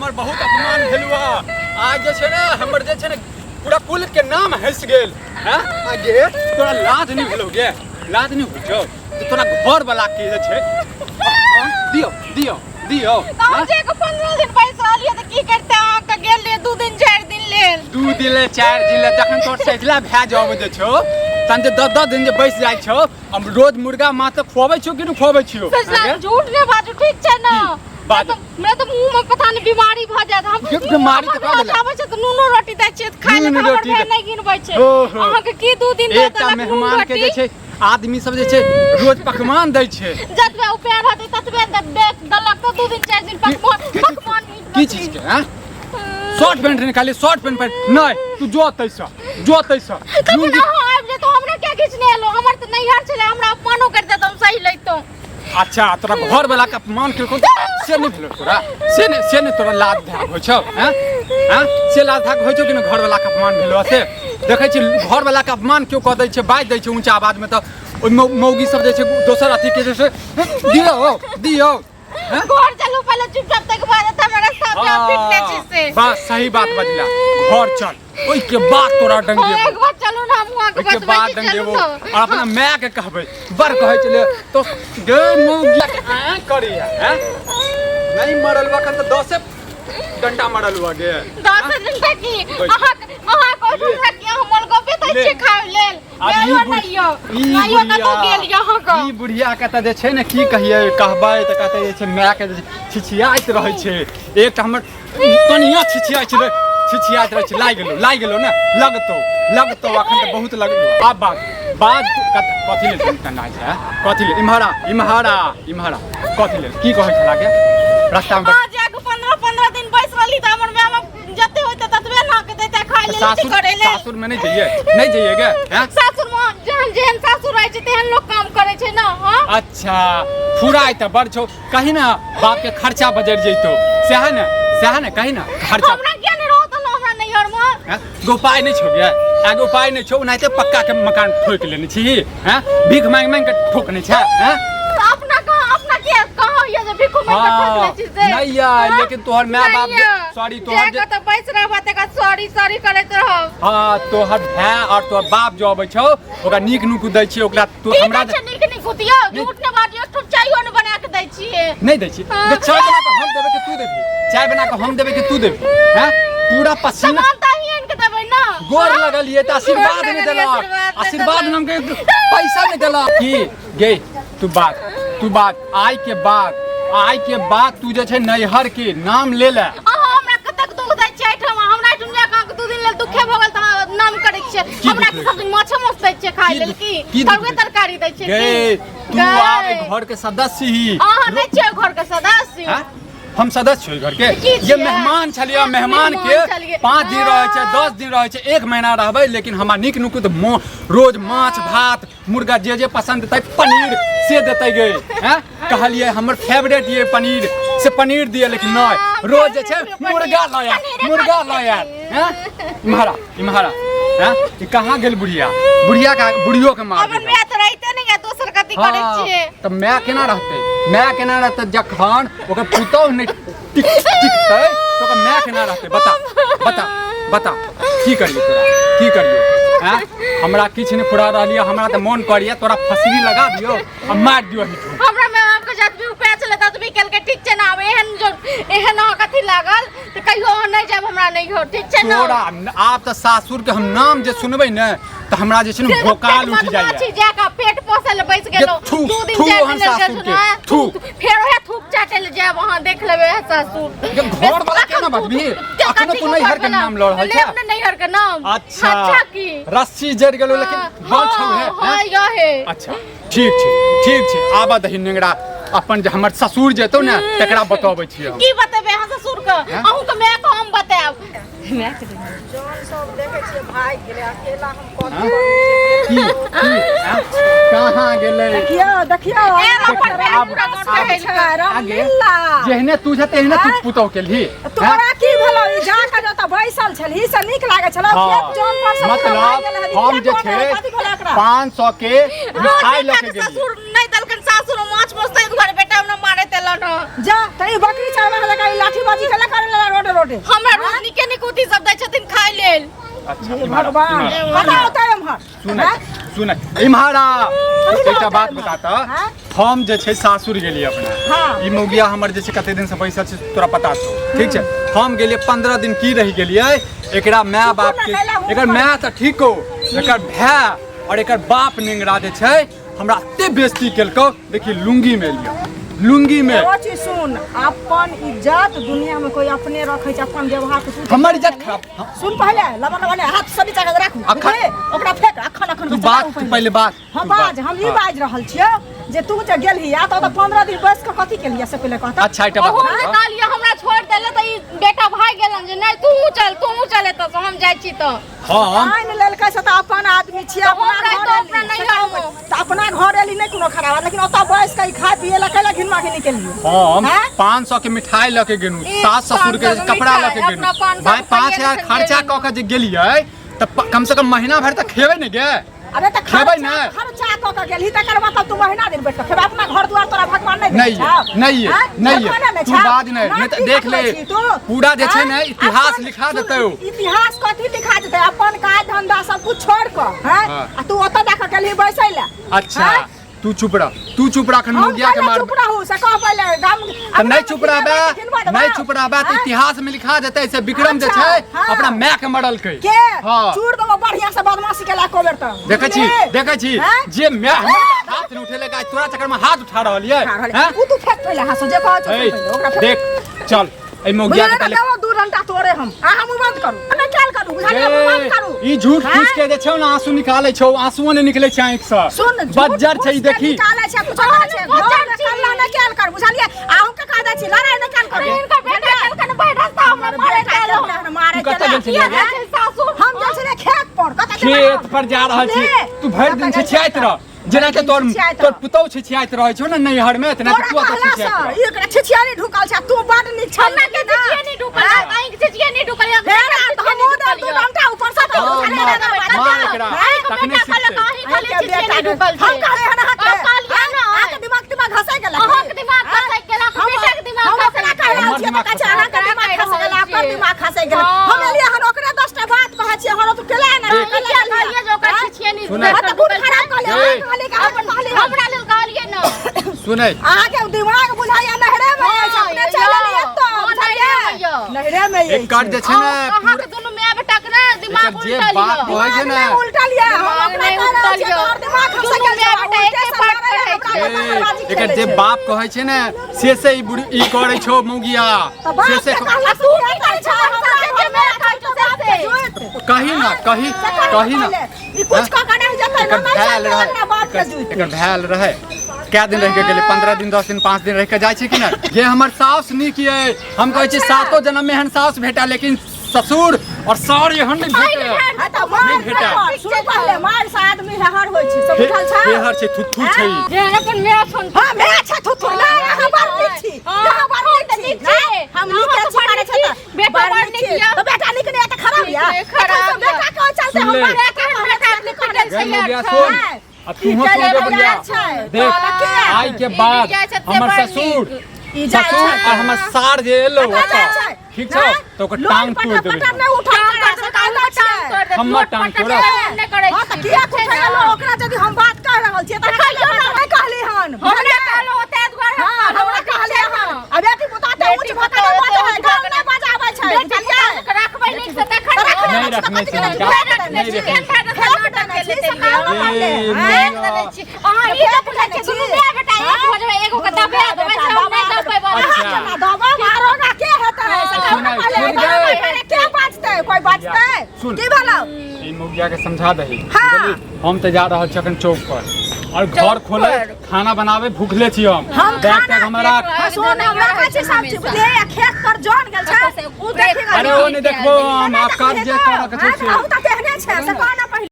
हमर बहुत अपमान भेल हुआ आज जे छै ने हमर जे छै ने पूरा कुल के नाम हंस गेल हैं आ गे तोरा लाज नहीं भेलो गे लाज नहीं होइ छौ जे तोरा घर वाला के जे छै हाँ, दियौ दियौ दियौ तऽ हम जे 15 दिन बैस रहलियै तऽ की करते अहाँके गेल रहियै 2 दिन 4 दिन लेल। 2 दिन ले 4 दिन ले जखन तोर सैजला भए जाब जे छौ तहन जे 10 10 दिन जे बैस जाइ छौ हम रोज मुर्गा माछ तऽ खुआबै छियौ कि नहि खुआबै छियौ? सजला झूठ नहि बाजू, ठीक छै ने? बाजू। हमरा तऽ मुँह में पता नहीं बीमारी भऽ जायत। हम बीमारी तऽ कऽ देलक। आबै छै तऽ नूनो रोटी दै छियै तऽ खाय लए नून हमर रोटी भाय दै- नहि गिनबै छै। ओहो। अहाँके की 2 दिन दऽ एकटा देलक नून मेहमान के जे रोटी? छै आदमी सब जे छै रोज पकवान दै छै। जतबे उपाय रहतै ततबे देलक तऽ 2 दिन 4 दिन पकवान पकवान मीट की मछली। चीज के हैं? शॉर्ट पैंट निकाली, शॉर्ट पैंट पहिर नहीं तू जो तैसा जो तैसा तब लुंगी अहाँ आबि जेतौ हमरा किया घिचने एलहुँ? हमर तऽ नैहर छलै, हमरा अपमानो करि देत हम सही लैतहुँ। अच्छा तोरा घर वाला के अपमान केलकौ से नहीं भेलो तोरा, से नहीं, से नहीं तोरा लाज धाक होइ छौ हैं? हैं? से लाज धाक होइ छौ कि नहीं घर वाला के अपमान भेलो से? देखै छी घर वाला के अपमान केओ कऽ दै छै, बाजि दै छै ऊँचा आवाज में तऽ ओहि मौगी सब जे छै दोसर अथी के जे छै दियौ दियौ हैं? घर चलू पहिले चुपचाप, तक बाद तऽ हमरा रास्ता पे हाँ, फिटने छी से। बस सही बात बजला, घर चल ओहि के बाद तोरा डंगेबो। हाँ, एक बार चलू ना, हम वहाँ के ओहि के बतबै बाद छी, चलू डंगेबो ना। और अपना माय के कहबै, बड़ कहै छलै तो गे मौगी आ करिया हैं नहीं मरल बा तऽ 10 डंडा मरल हुआ गे। 10 डंडा की? बैठ। अहाँ अहाँ कहू ले। हमरा कि अहाँ मोलगप्पे दै ले। छियै खाय लेल? आब ई गेलो बुढ़- नहि यौ। ई नहि यौ, कतौ बुढ़िया- गेल यौ अहाँके। ई बुढ़िया के तऽ जे छै ने की कहियै, कहबै तऽ कहतै जे छै माय के जे छै छिछियाइत रहै छै। एकटा हमर कनिया छिछियाइत छै, छिछियाइत रहै छै। लागि गेलौ, लागि गेलौ ने, लगतौ लगतौ अखन तऽ बहुत लगतौ। आब बात बात कथी लेल कन्ना छै? कथी लेल? इम्हर आ, इम्हर आ, इम्हर आ। कथी लेल की कहै छला के रास्ता में? अहाँ जाके 15-15 दिन बैस रहली तऽ हमर माय बाप जते होइते ततबे ना के देते खाय लेल, अथी सासुर करै लेल। सासुर में नहीं जाइए, नहीं जाइए गे हैं? सासुर में जेहन जेहन सासुर रहै छै तेहन लोक काम करै छै ना। हाँ अच्छा फुराय तऽ बड़ छौ, कही ना बाप के खर्चा बजर जइतो, सएह ने, सएह ने, कही ना खर्चा। हमरा किया नहीं रहत ना हमरा नैहर में? हैं? गो उपाय नहीं छौ गे, आगे उपाय नहीं छौ, ओनाहिते पक्का के मकान ठोक लेने छी हैं, भीख मांगि मांगि के ठोकने छै हैं? तऽ अपना कहाँ, अपना किया कहाँ होइया जे भीखो मांगि के ठोक लै छी से? नहीं यार, हाँ? लेकिन तोहर my बाप नहीं या। सॉरी, तोहर जे कतऽ बैस रहबा तकर सॉरी सॉरी करैत रहब। हाँ, तोहर भाय और तोहर बाप जो अबै छौ ओकरा नीक नुक दै छियै ओकरा तू की हमरा दै छै नीक नीक दियौ? झूठ ने बाजियौ, एक ठोप चायो ने बना के दै छियै। नहीं दै छियै। हाँ। जे चाय बना के हम देबै कि तू देबही? चाय बना के हम देबै कि तू देबही? हैं? पूरा पसीना सामान तऽ अहीं आनि के देबै ना। गोर हाँ? लगलियै तऽ आशीर्वाद गोर नहि लगलियै, देलक। आशीर्वाद नहि आशीर्वाद देलक। नाम के पैसा नहि देलक। की गे तू बात, तू बात आइ के बाद, आइ के बाद तू जे छै नैहर के नाम ले ले। अहाँ हमरा कतेक दुख दै छियै एहिठाम, हमरा एहिठाम जा कऽ अहाँके 2 दिन लेल दुखे भऽ गेल तऽ अहाँ नाम करै छियै। की हमरा दुख के दै सब दिन माछे माउस दै छियै खाय की लेल दुख- की? की दुख तरुए दै? तरकारी दै छियै गे की? तू गै। आब एहि घर के सदस्य ही। अहाँ नहि छियै घर के सदस्य? हैं? हम सदस्य छियै घर के। की ये छियै? मेहमान छलियै, हाँ, मेहमान के मेहमान छलियै। 5 दिन रहै छै, 10 दिन रहै छै, 1 महीना रहबै, लेकिन हमरा नीक नुकुत रोज माछ भात मुर्गा जे जे पसंद देतै, पनीर से देतै गे। हैं? कहलियै हमर फेवरेट ये पनीर, से पनीर दिए, लेकिन नहीं, रोज जे छै मुर्गा लऽ आयल, मुर्गा लऽ आयल। हैं? इम्हरा, इम्हरा। हैं? ई कहाँ गेल बुढ़िया? बुढ़िया का बुढ़ियो के मार अपन देलक। माय तऽ रहिते नहि या दोसर कथी करै छियै? तऽ माय केना रहतै? माय केना रहतै जखन ओकर पुतोहु नहि टिकतै तऽ ओकर माय केना रहतै? बता, बता, बता, की करियौ तोरा? की करियौ? हैं? हमरा किछु नहि फुरा रहल यऽ, हमरा तऽ मोन करैया तोरा फसरी लगा दियौ आ मारि दियौ एहिठाम। हमरा माय बाप के जतबी उपाय छलै ततबी केलकै, ठीक छै ने? आब एहन जो एहन अहाँ कथी लागल तऽ कहियो अहाँ नहि जायब हमरा नहि हो, ठीक छै ने? तोरा आब तऽ सासुर के हम नाम जे सुनबै ने तऽ हमरा जे छै ने से तऽ भोकाल पेट उठि बदमाश जाइया। छी, जाके पेट पोसै लए बैस गेलहुँ। थू, 2 दिन थू 4 अहाँ दिन लेल सासुर गेल के, छलहुँ, थू। फेर ओएह थूक चाटै लए जायब, अहाँ देख लेबै ओएह सासुर। ये घर वाला केना बजबही? अखनो तू नैहर के नाम लऽ रहल छे? लेब ने नैहर के नाम। अच्छा। अच्छा की? रस्सी जरि गेलो लेकिन बल छौ हे, हाँ, हैं? यहे। अच्छा ठीक छै, ठीक छै, आबऽ दही नेंगरा, अपन जे हमर ससुर जेतौ ने तकरा बतबै छियै हम। की बतेबै अहाँ ससुर के? हैं? अहूँ के माय के हम बतायब। जौन सब देखै छियै भागि गेलै, अकेला हम कथी हाँ? करू? की की हैं? कहाँ गेलै? देखियौ, देखियौ, ए, अपन आब- पैर पूरा गोड़ आब- टहलि कऽ। आगे रामलीला। जेहने तू छे तेहने तू पुतोह केलही। तोरा की भेलौ? ई जा कऽ जतऽ बैसल छलही से नीक लागै छलौ? हाँ। खेत जौन पर से पूरा मतलब भागि गेल हनी। हम किया जे कोन छै रहै? कथी भेलौ एकरा? 500 के रोज मिठाई लऽ बेटा के के गेलियै। ससुर नहि देलकनि सासुर माछ माउस, ताहि दुआरे बेटा हमरा मारैत एलक। देलन हँ। जा त ई बकरी चरवा लगा ई लाठीबाजी केला करे ला रोडे रोडे। हमरा रोज नीके नीक उथी सब दै छथिन खाय लेल। अच्छा, हे इम्हर आ, भगवान, इम्हर आ। कतऽ होतै एम्हर? सुन हैं? सुन, इम्हर आ, एकटा बात बताता। हैं? हम जे छै सासुर गेलियै अपना। हाँ। ई मौगिया हमर जे छै कते दिन से बैसल छै, तोरा पता छौ, ठीक छै? हम गेलियै 15 दिन की रहि गेलियै, एकरा माय बाप के, एकर माय तऽ ठीक हो, एकर भाय और एकर बाप नेंगरा जे छै हमरा एते बेइज्जती केलकौ। देखी लुंगी में लियो, लुंगी में। एगो चीज सुन, अपन इज्जत दुनिया में कोई अपने रखे छै, अपन व्यवहार के तू हमर इज्जत खराब। हाँ, सुन, पहले लबन लबन हाथ से नीचा के राखू, अखन- बुझली? ओकरा फेंक अखन अखन तू के चलाउ बात तू पहिले। पहले बात हाँ तू बाज, हम ई हाँ। बाज रहल छियौ जे तू जे गेलही आ तऽ 15 दिन बैस कऽ कथी केलियै से पहिले कहता। अच्छा, एकटा बात ओहो बता। जे कहलियै हमरा छोड़ि देले तऽ ई बेटा भागि गेलन जे नहि तू चल, तू चल एतऽ से, हम जाइ छी तऽ। हम आनि लेलकै से तऽ अपन आदमी छियै, तऽ अपना हम रहितहुँ घर अपना एली, से नैहरमे। तऽ अपना घर एली नहि कोनो खराब, लेकिन ओतऽ बैस कऽ ई खाय पियै लए कैला घिनमा घिनी केलियै? हम हैं? 500 के मिठाई लऽ के गेलहुँ, ई सास ससुर के 500 के कपड़ा लऽ के मिठाई, गेलहुँ अपना 500 भाई, रुपैआ 5000 लेके खर्चा गेलहुँ। कऽ के जे गेलियै तऽ कम से कम महीना भरि तऽ खेबै ने गे। अरे तऽ खेबै खर्चा ने। खर्चा कऽ के गेलही तकर बाद तब तू महीना दिन बैठ कऽ खेबै? अपना घर दुआर तोरा भगवान नहि देने नहीं छौ? नहीं हैं? नहीं भगवान नहि तू छौ? बाज नहीं, नहीं तऽ की देख ले, बतबै छी तू? पूरा जे छै हैं? ने इतिहास अपन- लिखा सुन, देतै ओ। इतिहास कथी लिखा देतै? अपन काज धंधा सब कुछ छोड़ कऽ, हैं? हाँ। आ तू ओतऽ जाकऽ गेलही बैसै लए। अच्छा हैं? तू चुप रह, तू चुप रह, अखन हम मौगिया के पहिले मार चुप रहू से कह पहिले गाम। तऽ नहि चुप रहबे, नहि चुप रहबे तऽ हैं? इतिहास में लिखा जेतै से विक्रम जे अच्छा, छै हाँ। अपना माय के मरलकै के। हाँ। चूर देबो बढ़िया से बदमाशी केला एको बेर तऽ। देखै छी, बुझलिही? देखै छी हैं? जे माय हमर हाथ नहि उठेलक, आइ तोरा चक्कर में हाथ उठा रहल ये। उठा रहल हैं? उ तू फेंक पहिले हाथ से जे कहै छौ ए, पहिले ओकरा फेंक। देख चल एहि मौगिया के बुझलियै ने? पहिले देबो दू डंटा तोरे हम, आ हमहूँ बंद करू, नहि कैल करू, बुझलियै? हमहूँ बंद करू। ई झूठ हैं? फूस के जे छौ ने आंसू निकालै छौ, आंसुओ नहि निकलै छै आँखि से। सुन, झूठ बज्जर छै ई। फूस के देखी निकालै छै, कुछो करै छै, बज्जर घर में छी। कल्ला नहि कैल कर, बुझलियै? अहूँ के कह दै छी, लड़ाइ नहि कैल करू। हिनकर बेटा केलकन बड़ रास्ता हमरा हमर मारे बेटा गेल। केलकन, मारे तू कतऽ गेल। गेल छलियै किया गेल छै सासुर? हम गेल छलियै खेत पर। कतऽ जेबै खेत हम? पर जा रहल छी? ले। तू भरि दिन कतऽ गेल छिछियाइत रह, जेनाकि भरि तोर दिन छिछियाइत तोर रह। पुतहु छिछियाइत रहै छौ ने नैहर में, तेनाहिते तोरा तू ओतऽ कहला छिछियाइत से रह। ई एकरा छिछियारी ढुकल छै, तू बड नीक छै। हमरा के छिछिए नहि ढुकल, हैं? अहीं के छिछिए नहि ढुकल। फेर आ तऽ हमहूँ देब दू डंटा ऊपर से तऽ हाँ, बुझलियै मार, ने बात? मार एकरा, हैं? तखने बेटा कहलक सिखतै। अहीं खाली अहाँके छिछिए बेटा नहि ढुकल छै। हम कहलियै हन अहाँके? हम कहलियै ने। अहाँके दिमाग तिमाग घसै गेल? अहाँके दिमाग खसै गेल, अहाँके हम- बेटाके दिमाग हम खसै ओकरा कहि रहल हमर छियै तऽ दिमाग कहै छै अहाँके खसै दिमाग गेल। खसै गेल, ओकर दिमाग खसै गेल। हाँ। हम एलियै हन ओकरे 10टा बात कहै छियै हन, तू केला ने देख। केला किया कहलियै जे ओकरा हैं? छिछिए नहि सुनै। हाँ, तऽ गुण खराब कहलियै, ए। अहाँ कहलियै कि अहाँ कहलियै। हमरा लेल कहलियै ने। सुनै, अहाँके दिमाग बुझाइया नहरे में अछि, अपने हाँ, चलि एलियै एतऽ, हाँ, बुझलियै? नैहरे में यऽ। नैहरे में अछि। एकर जे छै ने अहाँके दुनू माय बेटा के ने दिमाग एकर जे उल्टल बात यऽ। कहै छै दिमाग ने नहि उल्टल यऽ, हम दिमाग ओकरा नहि कहि रहल उल्टल छियै यऽ। तऽ आओर दिमाग दुनू खसै गेल माय छै, बेटा उल्टे एके से पाठ लड़ै पढ़ै हमरा छै। बदमाशी ए, एकर खेलै जे छै। बाप कहै छै ने से ई बुढ़ी ई करै छौ मौगिया तऽ बाप से से के कहला तू से की करै छै, छौ? हमरा हमरा घर जे में माय खाइ छौ बाप के से। जोइत। कही ना, कही से कही कही ना। पहिले। ई कुछ कऽ के नहि जेतै, एकर नहि भैल चलतै रहै, अपना बाप के एकर जोइत। एकर भैल रहै, कए दिन रहि के गेलै? 15 दिन, 10 दिन, 5 दिन रहि के जाइ छै कि नहि? जे हमर साउस नीक ये, हम कहै छी अच्छा। सातो जन्म में एहन साउस भेटा, लेकिन ससुर और सार एहन नहि भेटे। हाँ, तऽ मार नहि भेटै। पर, सुन पहिले, मार से आदमी हेहर होइ छै, से बुझल छौ? हेहर छै, थुथुर छै ई। जेहन अपन माय छन। हाँ, मैं छै थुथुर, नहि, अहाँ बड़ नीक छी, हाँ, अहाँ बड़ नीक तऽ छी, नीक नहि, छी। हम अहाँ नीके तऽ छी बड़ करै नीक छै छी। तऽ बेटा बड़ बड़ नीक नीक छी। यऽ। तऽ बेटा नीक नहि यऽ तऽ खराब नीक यऽ? नहि, खराब एखन से यऽ। बेटा के चलते सुन हम ले। बड़ बेटा बेटा के पिटल गै छै मौगिया यार। सुन, छै। आ तूहो सुन गे बुढ़िया, देख तऽ के? आइ के ई बाद जाइ छै से हमर बड़ ससुर नीक। ई जाइ ससुर छै। आ हमर सार जे एलो कतऽ ओतऽ, जाइ छै? ठीक छौ? नहि? तऽ ओकर लोन टांग तोड़ि पटर देबै। पटर नहि उठल टांग करै, तोड़ से कहै देबै, छियै। टांग तोड़ देबै, हमर लोट टांग पटर तोड़त। हम नहि करै हाँ, तऽ छी, किया ठीक छै उठेलहुँ ने? ओकरा? यदि हम बात कहि रहल छियै तऽ कहियौ ने। नहि कहली हन। हमरा बुझलियै? कहलहुँ ताहि दुआरे हम हाँ, कहलहुँ, हमरा ठीक कहलियै छै हन। ने? आ बेटी पुतोह तऽ ऊँच बेटी भऽ कऽ पुतोह नहि बाजै ऊँच है, भऽ गाल कऽ नहि बजाबै छै, बेटी बुझलियै? पुतोहके राखबै नीक से तखन तऽ ने। नहि रखने छी कथी हिनका, के रखने नहि छी, रखने केहन छी। फायदा से फेक नाटक देने छी, केले से कहलहुँ ए, पहिले, मैया। हैं? देने छी। अहाँ ई तऽ बुझै छियै, दुनू माय बेटा एक भऽ जेबै, एगो के दबा देबै से हम नहि दबै बला। अच्छा। केना दबा मारोगा के हेतै? से कहू ने सुनै, पहिले, सुन दबा गै। मारे के बाजतै? कोइ बाजतै? सुन। की भेलौ? ई मौगिया के समझा दही। हाँ। बुझली? हम तऽ जा रहल छी अखन चौक पर और घर खोले पर। खाना बनावे, भूखले छी हम। हम बैग खाना तैग हमरा राख। हाँ, सुन, हम रखै छी सब चीज, बुझलियै? आ खेत पर जन गेल छै, कतऽ से उ देखी अरे ओ नहि देखबो हम, आब काज जे करऽ के छै से। अहूँ तऽ तेहने छै, से कह ने पहिले।